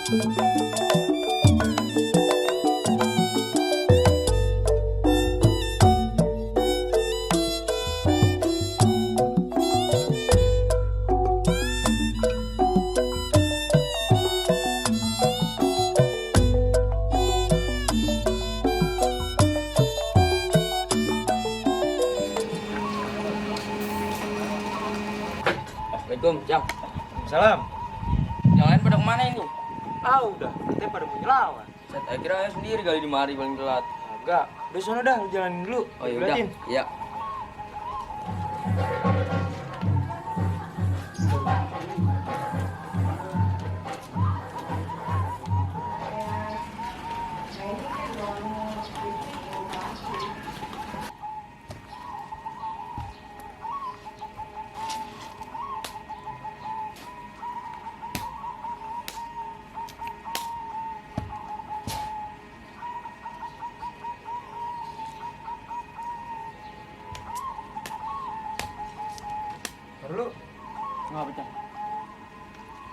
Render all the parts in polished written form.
Assalamualaikum, Cang. Salam. Yang lain pada kemana ini? Udah, kita pada mau nyelawan. Saya kira saya sendiri kali di mari paling telat. Enggak, udah sana dah, lu jalanin dulu. Oh ya udah. Liatin. Iya. Perlu Ngapa, Cang?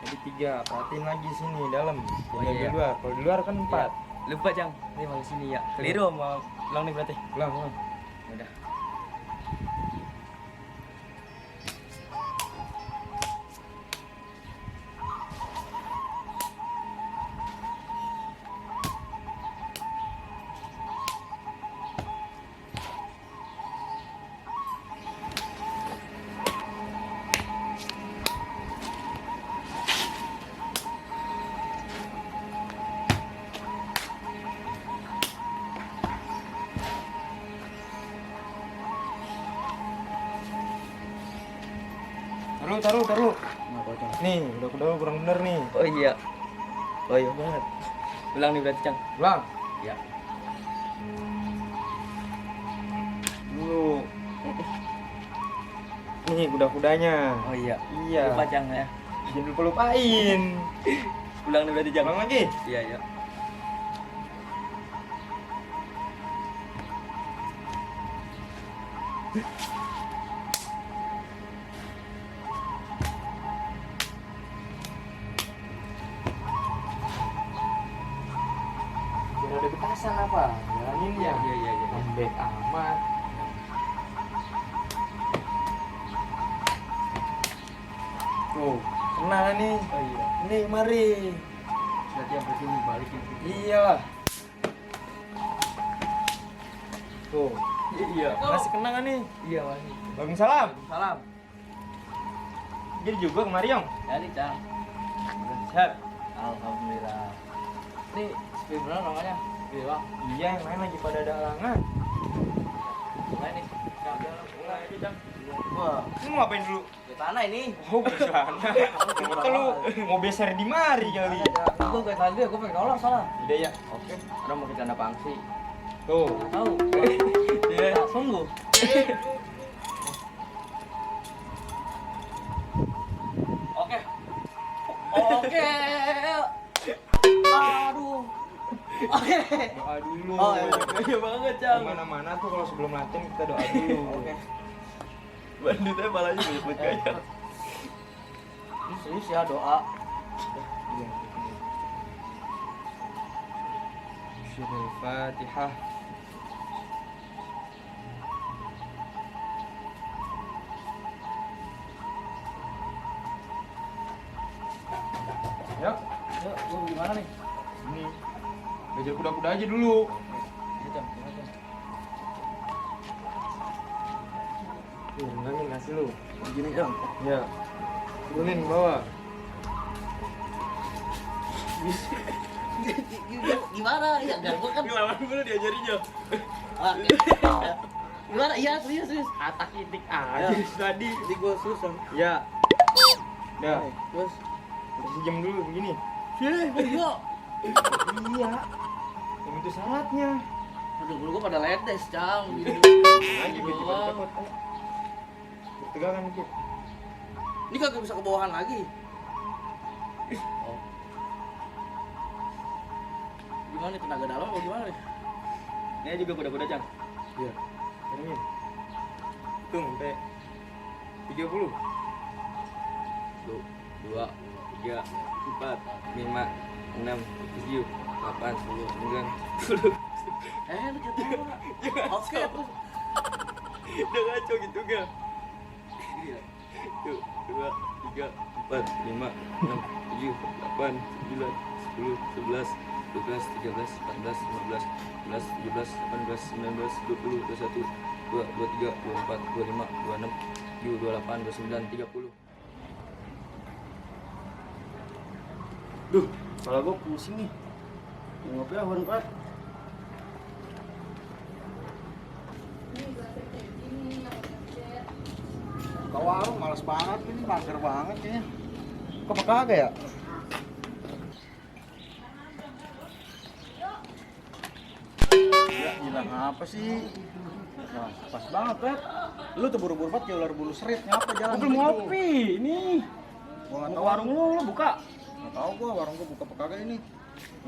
jadi 3, perhatiin lagi sini dalam. Oh, Tinggal iya. di luar. Kalau di luar kan 4. Lupa, Cang. Ini malah sini ya. Keliru mau pulang nih berarti. Ulang. Ya udah. Taruh. Ngapa, Cang? Nih, udah kurang bener nih. Oh iya. Oh iya banget. Pulang nih berarti, Cang. Ulang. Ya. Dulu. Nih, kuda-kudanya. Oh iya. Iya. Lupa, Cang ya. Jangan lupa-lupain. Pulang nih berarti, Cang. Ulang lagi. Iya, iya. Biar ada bekasan apa? Jalanin ya. Iya. Lembek amat. Tuh, kena nih. Oh iya. Nih, mari. Berarti yang bersini balikin. Iya. Tuh, Iya. masih kena nggak nih? Iya, masih. Waalaikumsalam. Salam. Jadi juga kemari, Yong. Jadi, Cang. Sehat. Alhamdulillah. Ini sepi beneran namanya. Sepi, Bang. Iya, yang lain lagi pada ada halangan. Mulai nih. Cang, Mulai aja, Cang. Wah, Lu mau ngapain dulu? ke tanah ini. Oh, bersana. Kita lu mau beser di mari kali. Gue kayak tadi, gue pengen nolong salah. Udah ya. Oke, orang mau bercanda pangsi. Tuh. Nggak tahu. Iya, sungguh. Oke. Oke. Aduh. Oke. Doa dulu. Oh, iya banget, Cang. Mana-mana tuh kalau sebelum latihan kita doa dulu. Oke. Banditnya malahnya banyak kayak. Ini serius ya doa. Iya. Syurul Fatihah. Ya, Ya, lu gimana nih? ini belajar kuda-kuda aja dulu. Ini, Cang. Gimana, Cang? Tuh, nih ngasih lu. Gini, Cang. Ya. Turunin ke bawah. Gimana? Ya, enggak gua kan. Ngelawan dulu diajarinya. Ah, gimana? Iya, serius. Atak itik Ya. aja tadi. Jadi gua susah. Ya. Udah. Terus, Kasih jam dulu begini. oh iya. Iya. Yang itu syaratnya. Aduh, gua pada ledes, Cang. Gitu. Lagi biar cepat dapat. Tegakkan dikit. Ini kagak bisa ke bawahan lagi. Oh. Gimana nih, tenaga dalam atau gimana nih? Ini juga kuda-kuda, Cang. Iya. Turunin. Hitung sampai 30. 1, 2, 3, 4, 5, 6, 7, 8, 10, 9, 10. Lu jatuh. Oke, terus. Udah ngaco gitu gak? Iya. 1, 2, 3, 4, 5, 6, 7, 8, 9, 10, 11, 12, 13, 14, 15, 16, 17, 18, 19, 20, 21, 22, 23, 24, 25, 26, 27, 28, 29, 30. Duh, kepala gue pusing nih. Ngopi lah warung Pat. Ke warung males banget ini, mager banget kayaknya. Kok kagak ya? Ya hilang apa sih? Wah, pas banget, Pet. Lu tuh buru-buru banget kayak ular bulu serit, ngapa jalan Gue belum gitu? ngopi, ini. Gua nggak Mau tahu ke warung lu buka. Nggak tahu gua warung gua buka apa kagak ini.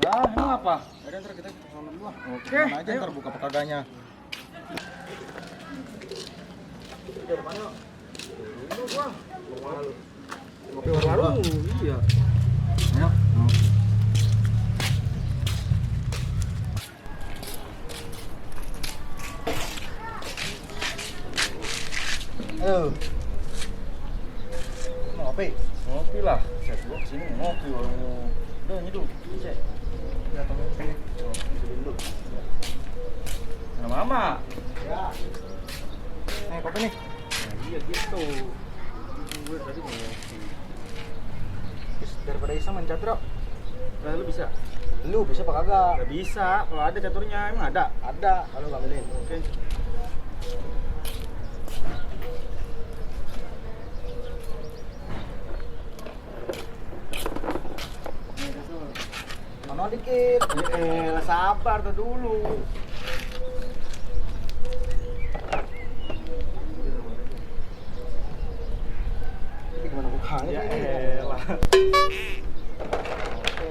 Lah, emang apa? Ayo ntar kita ke sono dulu lah. Oke, Mana aja ayo. ntar buka apa kagaknya. Ngopi warung. Iya. Ayo. Ayo. Mau ngopi? Ngopi lah. Set gua kesini ngopi warung. Udah nyeduh. Cek. Ya, tolong sini. Dulu. Mana mama? Ya. Nih, kopi nih. Nah, iya gitu. Gue tadi mau ngopi. Terus daripada iseng main catur, Lah lu bisa? lu bisa apa kagak? Gak bisa. Kalau ada caturnya emang ada. Ada, kalau nggak beliin. Oke. Mana dikit? Sabar tuh dulu. Ini gimana bukanya? Ya ini? elah. Oke.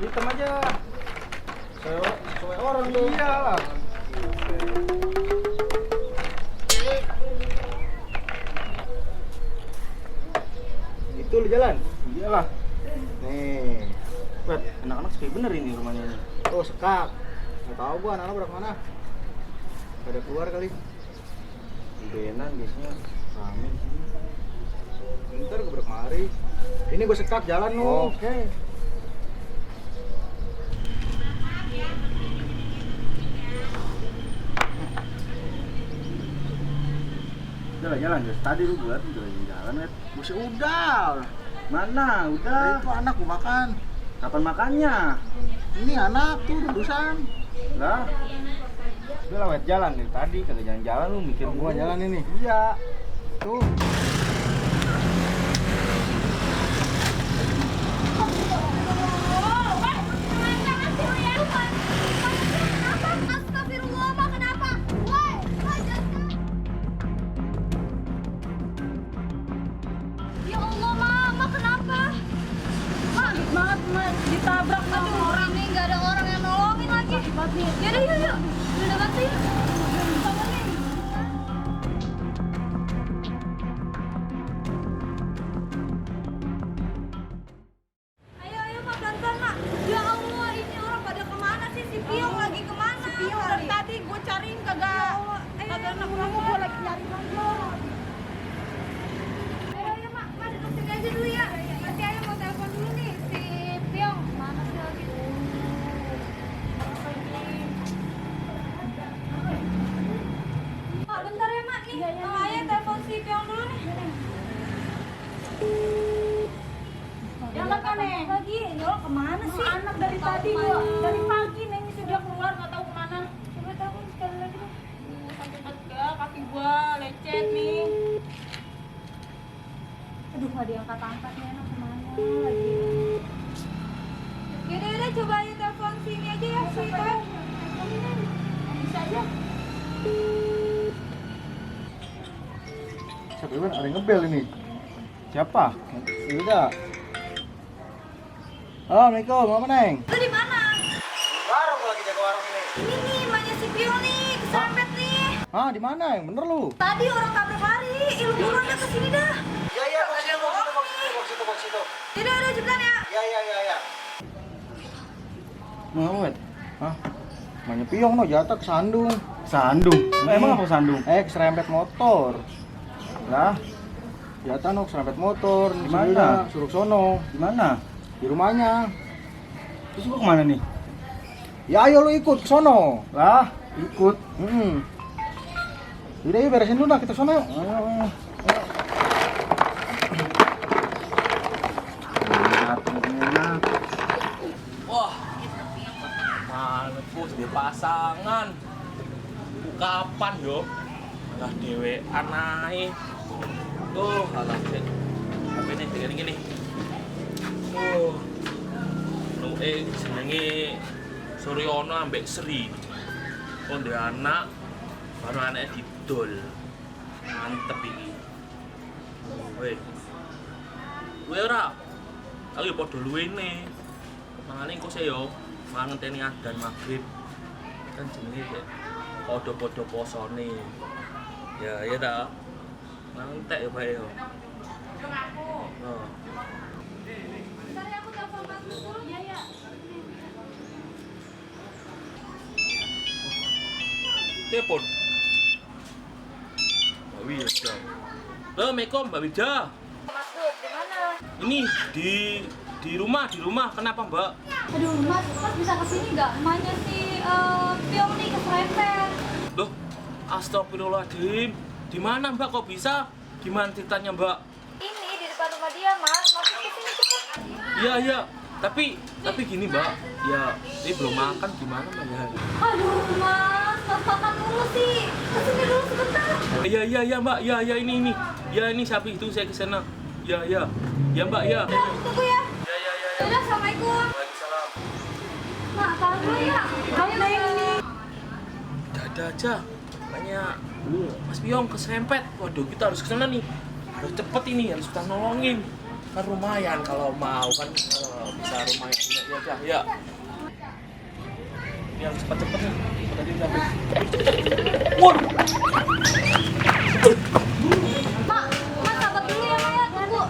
Hitam aja. Sesuai orang dong. Iyalah. Itu lu jalan. Iyalah. Nih. Buat anak-anak sepi bener ini rumahnya ini. Tuh sekak. Nggak tahu gua anak-anak pada kemana. Pada keluar kali. Benan biasanya rame di sini. Bentar gue berkemari. Ini gue sekat jalan lu. Oke. Udah lah jalan guys. Tadi lu buat udah jalan ya. Buset udah. Mana? Udah. Itu anak gua makan. Kapan makannya? Ini anak tuh dudusan. Lah. Udah lah wet jalan nih. Tadi kagak jalan-jalan lu mikir Gua dulu. jalan ini. Iya. Tuh. Astagfirullah, Ma, kenapa? Woi, jangan. Ya Allah, Ma, kenapa? Banget, Ma, ditabrak sama orang nih, nggak ada orang yang nolongin lagi. Yaudah, yuk. Udah bantuin. Bangunin. Ayo, Ma, pelan-pelan, Ma. Ya Allah, ini orang pada kemana sih? Si Piong lagi kemana? Si Piong dari tadi gue cariin kagak nemu, gue lagi nyari nomor. Ayo, Mak, duduk sini aja dulu ya. Nanti Ayo mau telepon dulu nih si Piong. Mana sih lagi? Mak, bentar ya, Mak. Nih, Ayah telepon si Piong dulu nih. Jangan kan lagi, ya Allah, kemana sih? Anak dari tadi, dari pagi neng itu dia keluar nggak tahu kemana. Coba telepon sekali lagi deh. Sakit banget kaki gua lecet nih. Aduh, nggak diangkat-angkat nih anak kemana lagi? Yaudah, coba aja telepon sini aja ya, si Toy. Bisa aja. Siapa yang ada yang ngebel ini? Siapa? Udah. Halo, Assalamualaikum. Apa, Neng? Lu di mana? Warung lagi jaga warung ini. Ini nih, emaknya si Piong nih, kesambet nih. Hah, di mana? Yang bener lu? Tadi orang tabrak lari, lu buruan dah kesini dah. Iya, iya, mau ke situ, mau ke situ, mau ke situ, mau ke situ. Udah cepetan ya. Iya. Mau wet? Hah? Mainnya piong no jatuh kesandung. Sandung. Emang apa sandung? Keserempet motor. Lah. Jatuh no keserempet motor. Di mana? Suruh sono. Di mana? Di rumahnya. Terus gua kemana nih? Ya ayo lu ikut ke sono. Lah, ikut. Udah yuk beresin dulu lah kita sono yuk. Ayo. Enak. Wah, mana bos di pasangan? Kapan yo? Lah dewean ae. Tuh, alah sih. Apa nih gini. Tuh. Nu jenenge Suryono ambek Sri. Konde anak baru anaknya didol. Mantep iki. Weh. Kowe ora aku ya padha luwene. Mangane engko sih yo mangenteni adzan magrib. Kan jenenge ya padha-padha posone. Ya ta. Mantek ya bae yo. Oh. Bentar ya, aku telepon Mas dulu. Iya. Telepon. Mbak Wija. Assalamualaikum Mbak Wija. Mas Dut, di mana? Ini di rumah. Kenapa Mbak? Aduh, Mas bisa kesini nggak? Emaknya si Piong nih keserempet. Loh, astagfirullahaladzim. Di mana Mbak kok bisa? Gimana ceritanya Mbak? Ini di depan rumah dia, Mas. Masuk kesini cepet. Iya. Tapi gini Mbak. Ya, ini belum makan gimana Mbak ya? Aduh, Mas makan dulu sih. Kesini dulu sebentar. Iya Mbak. Ya ini. Ya ini sapi itu saya ke sana. Ya. Ya Mbak ya. Tunggu ya. Ya. Udah, Assalamualaikum. Waalaikumsalam. Mak, tahan dulu ya. Ayo ini. Ada aja. Banyak Mas Piong keserempet. Waduh, kita harus ke sana nih. Harus cepet ini, harus kita nolongin. Kan lumayan kalau mau kan bisa lumayan. Ya. Ini harus cepet-cepet nih. Tadi udah habis. Waduh. Mak, sabar dulu ya, Mak ya. Tunggu.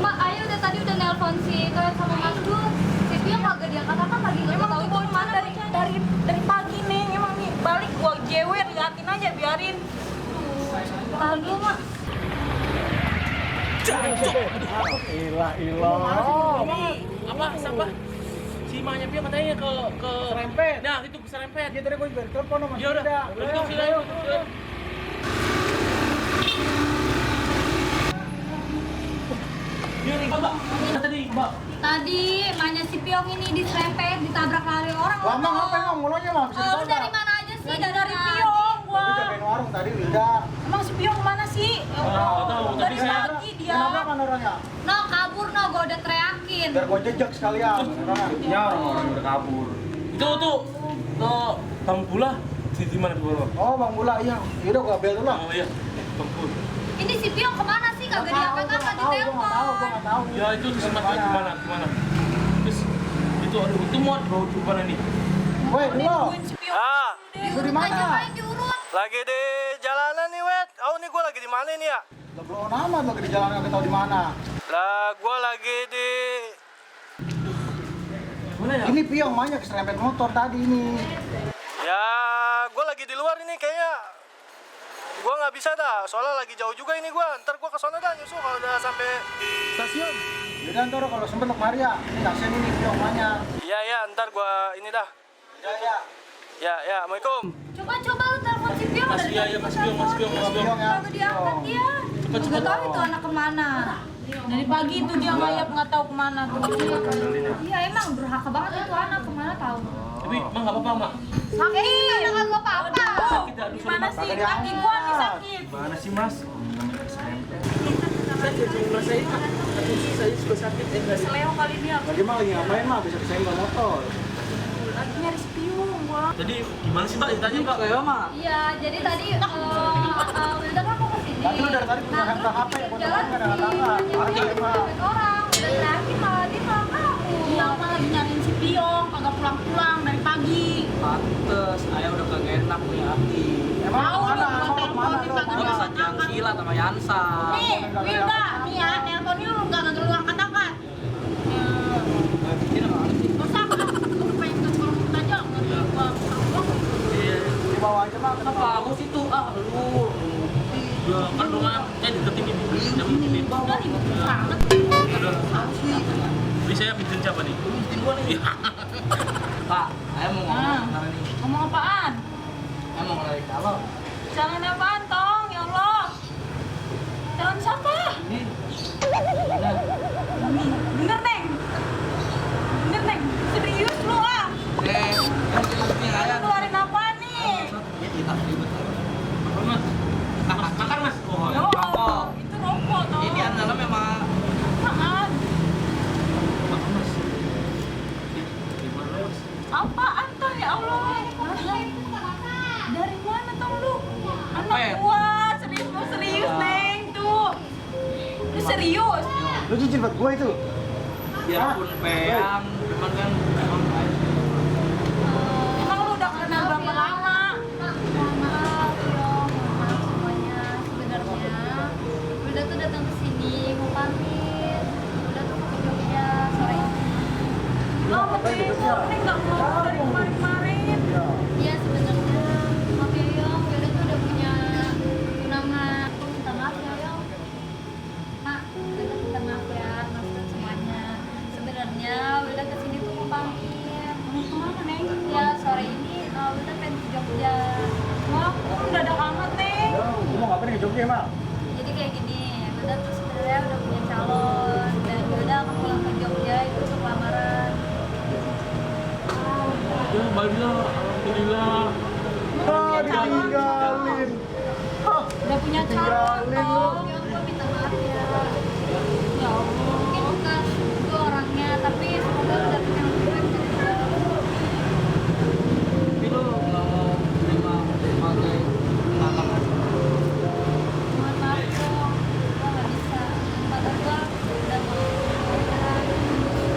Mak, Ayo tadi udah nelpon si Toyot sama Mas Dut. Si Piong kagak diangkat-angkat lagi. Emang tuh boy mana dari pagi nih. Emang nih balik gua jewer, liatin aja biarin. Tahan dulu, Mak. Apa? Sampah? Si Manya Piong katanya ke Serempet. Nah, itu keserempet. Dia tadi gue juga telepon sama Ya udah. Let's go sini. Mbak. Tadi, Mbak. Tadi emaknya si Piong ini diserempet, ditabrak lari orang. Lama ngapain ngomong mulanya mah bisa Lu dari mana aja sih? Dari Piong Gue jagain warung tadi Wilda. Emang si Piong mana sih? Tahu, Dari tapi saya pagi dia. Kenapa kan orangnya? No, kabur no, gue udah teriakin. Biar gue jejak sekalian orangnya. Ya orang-orang udah kabur. itu tuh Bang Bula di mana Bang Bula? Oh Bang Bula, iya. Yaudah gue bel dulu lah. Oh iya, Bang Bula. Ini si Piong kemana sih? Kagak diangkat-angkat di Gue telepon. nggak tahu. Ya itu di sana gimana? Terus itu aduh itu mau dibawa di mana nih? Woi, dulu. Si Piong. Lu di mana? Ngapain diurut? Lagi di jalanan nih, Wet. Oh, nih gua lagi di mana nih ya? Lo belum amat lagi di jalan nggak tahu di mana. Lah, gua lagi di Mana ya? Ini Piong banyak keserempet motor tadi ini. ya, gua lagi di luar ini kayaknya. Gua nggak bisa dah, soalnya lagi jauh juga ini gua. Ntar gua ke sana dah nyusul kalau udah sampai stasiun. Yaudah ntar kalau sempet lo kemari ya. Ini kasian ini Piong banyak. Iya, ntar gua ini dah. Ya. Ya, Assalamualaikum. Coba lu telepon si Piong. Mas Piong. Kagak diangkat dia. Nggak tahu itu anak kemana. Dari pagi itu dia ngayap nggak tahu kemana tuh. Iya emang durhaka banget itu anak, kemana tahu. Tapi emang nggak apa-apa mak. Sakit, jangan lo apa-apa. Gimana sih? Kaki gua nih sakit. Mana sih, Mas? Saya jadi ngerasain mak. Saya juga sakit. Seleo kali dia. Lagi mah lagi ngapain mah bisa kesenggol motor. Lagi nyari si Piong gua. Jadi gimana sih mbak ceritanya mbak? Kayak mak. Iya, jadi tadi Wilda kan mau kesini. Tadi lu dari tadi punya handphone HP, foto jalan nggak ada tangga. Arti orang. Udah teriakin malah dia malah kabur. Dia malah lagi nyariin si Piong, kagak pulang-pulang dari pagi. Pantes, ayah udah kagak enak punya hati. Emang Tahu mana? lu, gua Emang mana? teleponin kagak Gua bisa silat sama Yansa. Nih, Wilda, nih ya, teleponnya lu kagak lu angkat-angkat. saya pinjam siapa nih? Lu mesti gua nih. Pak, saya mau ngomong sekarang nih. Ngomong apaan? Saya mau ngenarik calon. Jangan apaan, Tong? Ya Allah. Calon siapa? Ini. Udah. Bener, Neng. Bener, Neng. Serius lu ah. Kan kita punya Lu ayah. keluarin apa nih? Ya kita ribet. Mas. Makan mas. Oh, Yo, itu rokok, Tong. Ini adalah memang Apaan? makan mas. Gimana mas? Apaan, Tong? Ya Allah. Dari mana, Tong, lu? Anak ya? gua. Serius, Neng. Tuh. Lu serius? Lu cincin buat gua itu. biarpun peyang, cuman kan memang Emang lu udah kenal berapa lama? Maaf semuanya. Sebenarnya Wilda tuh datang ke sini mau pamit. Wilda tuh mau ke Jogja sore ini. Lama tuh, Neng nggak mau dari kemarin-kemarin. Iya sebenarnya. Maaf ya Yong, Wilda tuh udah punya tunangan. Aku minta maaf ya Yong. Mak, Wilda minta maaf ya, maafkan semuanya. Sebenarnya Wilda kesini tuh mau pamit. Mau kemana, Neng? Ya sore ini Wilda pengen ke Jogja. Wah, kok mendadak amat, Neng? Lu mau ngapain ke Jogja emang? Jadi kayak gini, Wilda tuh sebenarnya udah punya calon dan Wilda akan pulang ke Jogja itu untuk lamaran. Ya baiklah, alhamdulillah. Ah, ditinggalin. Udah punya calon, Tong. Ya gue minta maaf ya. Ya Allah. Mungkin bukan gue orangnya, tapi semoga lu dapet yang lebih baik dari gue. tapi lu nggak mau terima sebagai tantangan. Mohon maaf dong, gue gak bisa. Kata gue udah mau pacaran.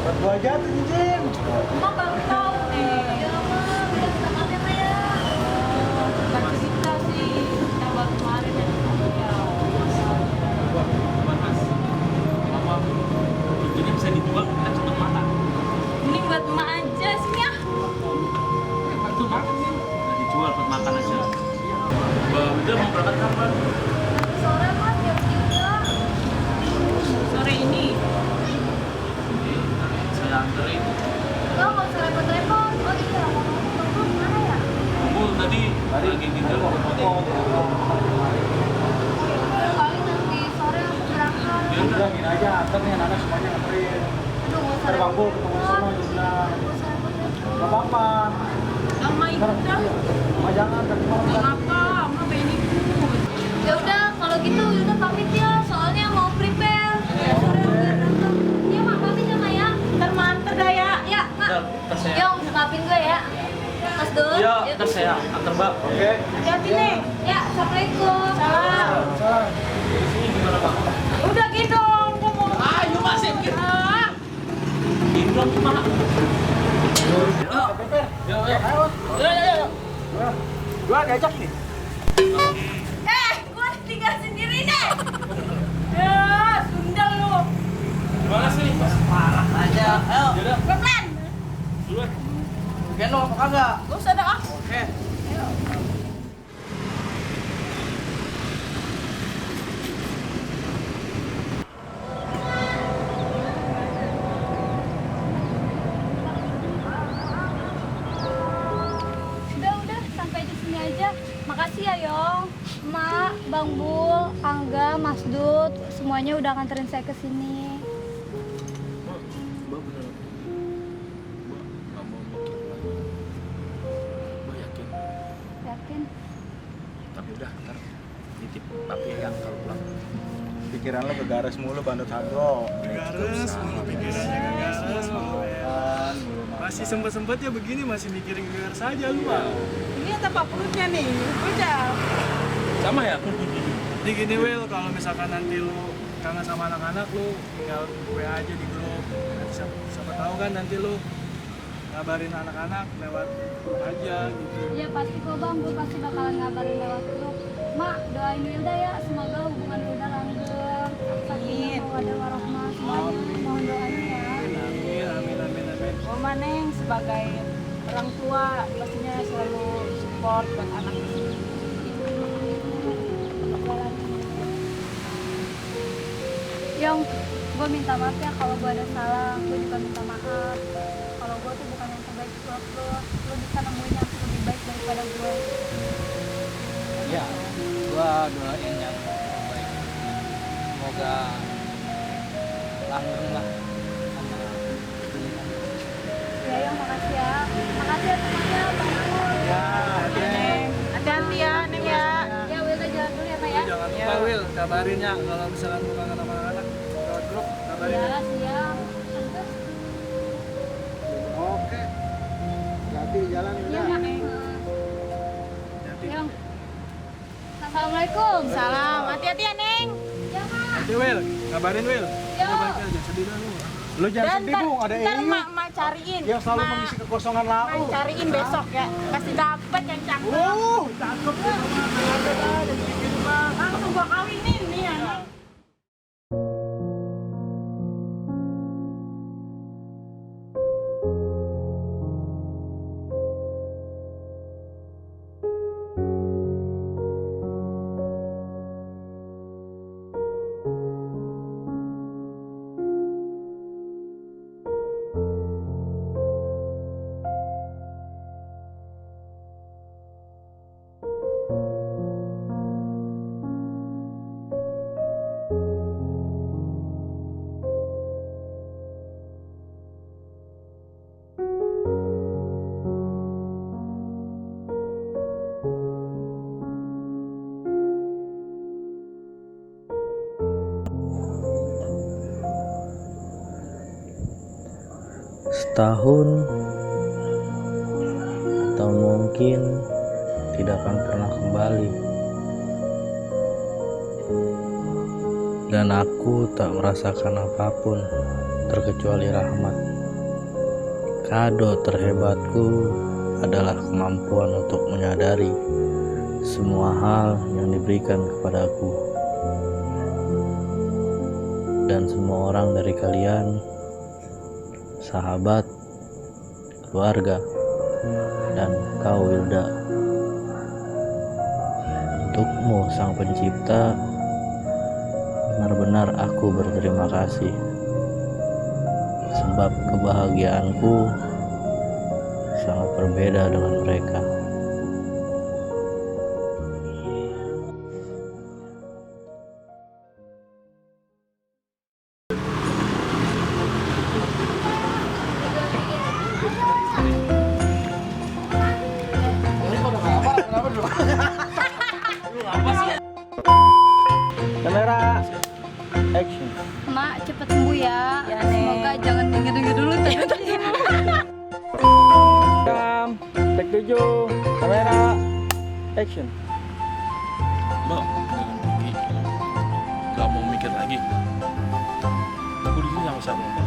Buat gua aja tuh cincin. Emang baru tahu, Neng. Ya mah, udah minta maaf ya Maya. Bukan cerita sih. Yang baru kemarin ya. Ya Allah. Buat mas. Apa? Ini bisa dijual, kita tutup mata. Mending buat emak aja sini ya. Itu makan nih. Nah, dijual buat makan aja. Udah mau berangkat kapan? Sore mas, jam 3. Sore ini. Saya anterin. Lo gak usah repot-repot. Oh iya, ngomong-ngomong mana ya? Kamu tadi lagi di dalam foto. Kali nanti sore aku berangkat. Udah gini aja, antar nih anak semuanya nganterin. Aduh, gak usah Ntar Bang Bul ketemu di sono repot-repot. juga. Gak usah repot-repot. Gak apa-apa. Sama ikut dah. Sama jangan, tapi mau Kenapa? Sama pengen ikut. Ya udah, kalau gitu Yuna pamit ya, soalnya mau prepare. Sore aku berangkat. Iya mak, pamit ya mak ya. Ntar manter dah ya. Ya mak. Ntar saya. Yong, maafin gue ya. Mas Dul. Iya, Yuk. ntar saya antar mbak. Oke. Hati-hati, Neng. Ya, assalamualaikum. Salam. Salam. Ini gimana pak? Udah gitu dong. Gua mau. Ayo masih bikin. Ini dong gimana? Peper. Ayo. Ayo. Gua diajak nih. Gua tinggal sendiri deh. Ya, sundal lu. Gimana sih? Parah aja. Ayo. Yaudah, Pelan. duluan. Gendong apa kagak? Gak usah dah. Oke. Udah, sampai di sini aja. Makasih ya, Yong. Mak, Bang Bul, Angga, Mas Dut, semuanya udah nganterin saya ke sini. Mbak bener. Mbak nggak mau mikir lagi. Mbak yakin? Yakin? Tapi udah, ntar titip papi yang kalau pulang. Pikiran lo ke garis mulu bandut Handro. Gares, mulu pikirannya ke gares, masih sempet-sempetnya begini masih mikirin ke gares aja lu pak. Ini apa perutnya nih? Udah. Sama ya? Jadi gini Will, kalau misalkan nanti lu kangen sama anak-anak lu tinggal WA aja di grup. Nanti siapa tahu kan nanti lu ngabarin anak-anak lewat grup aja gitu. Iya pasti kok Bang, gue pasti bakalan ngabarin lewat grup. Mak, doain Wilda ya, semoga hubungan Wilda langgeng. Sakinah mawaddah warahmah semuanya. Mohon doanya ya. Amin. Oma Neng sebagai orang tua pastinya selalu support buat anak ini. Yong, gue minta maaf ya kalau gue ada salah. Gue juga minta maaf kalau gue tuh bukan yang terbaik buat lo bisa nemuin yang lebih baik daripada gue. Ya, gua doain yang terbaik. Semoga langgeng lah sama pilihan. Ya yang makasih ya semuanya, Bang Nur. Ya, Hati-hati ya, Neng ya. Ya Wilda jalan dulu ya Pak ya. jangan lupa Will, kabarin ya kalau misalkan lu kangen sama anak-anak lewat grup, kabarin Ya ya. siap. Oke. Hati di jalan Iya ya. Mak. Yang. Assalamualaikum. Salam, hati-hati ya, Neng. Ya Mak. Nanti Will, kabarin Will. Ya. Udah balik aja, sedih dulu. Lu jangan sedih, Bung. Ada ntar Iyu mak cariin. yang selalu Mak- mengisi kekosongan Mak lau. cariin besok ya. Pasti dapet yang cakep. Cakep ya. Langsung gua kawinin nih anak. Setahun atau mungkin tidak akan pernah kembali, dan aku tak merasakan apapun terkecuali rahmat. Kado terhebatku adalah kemampuan untuk menyadari semua hal yang diberikan kepadaku, dan semua orang dari kalian, sahabat, keluarga, dan kau Wilda. Untukmu Sang Pencipta, benar-benar aku berterima kasih, sebab kebahagiaanku sangat berbeda dengan mereka. Kamera action. Mak cepet sembuh ya. Ya, Neng. Semoga jangan denger dulu tanya-tanya. Jam, take 7, kamera action. Bang, jangan pergi. Gak mau mikir lagi. Aku di sini sama siapa?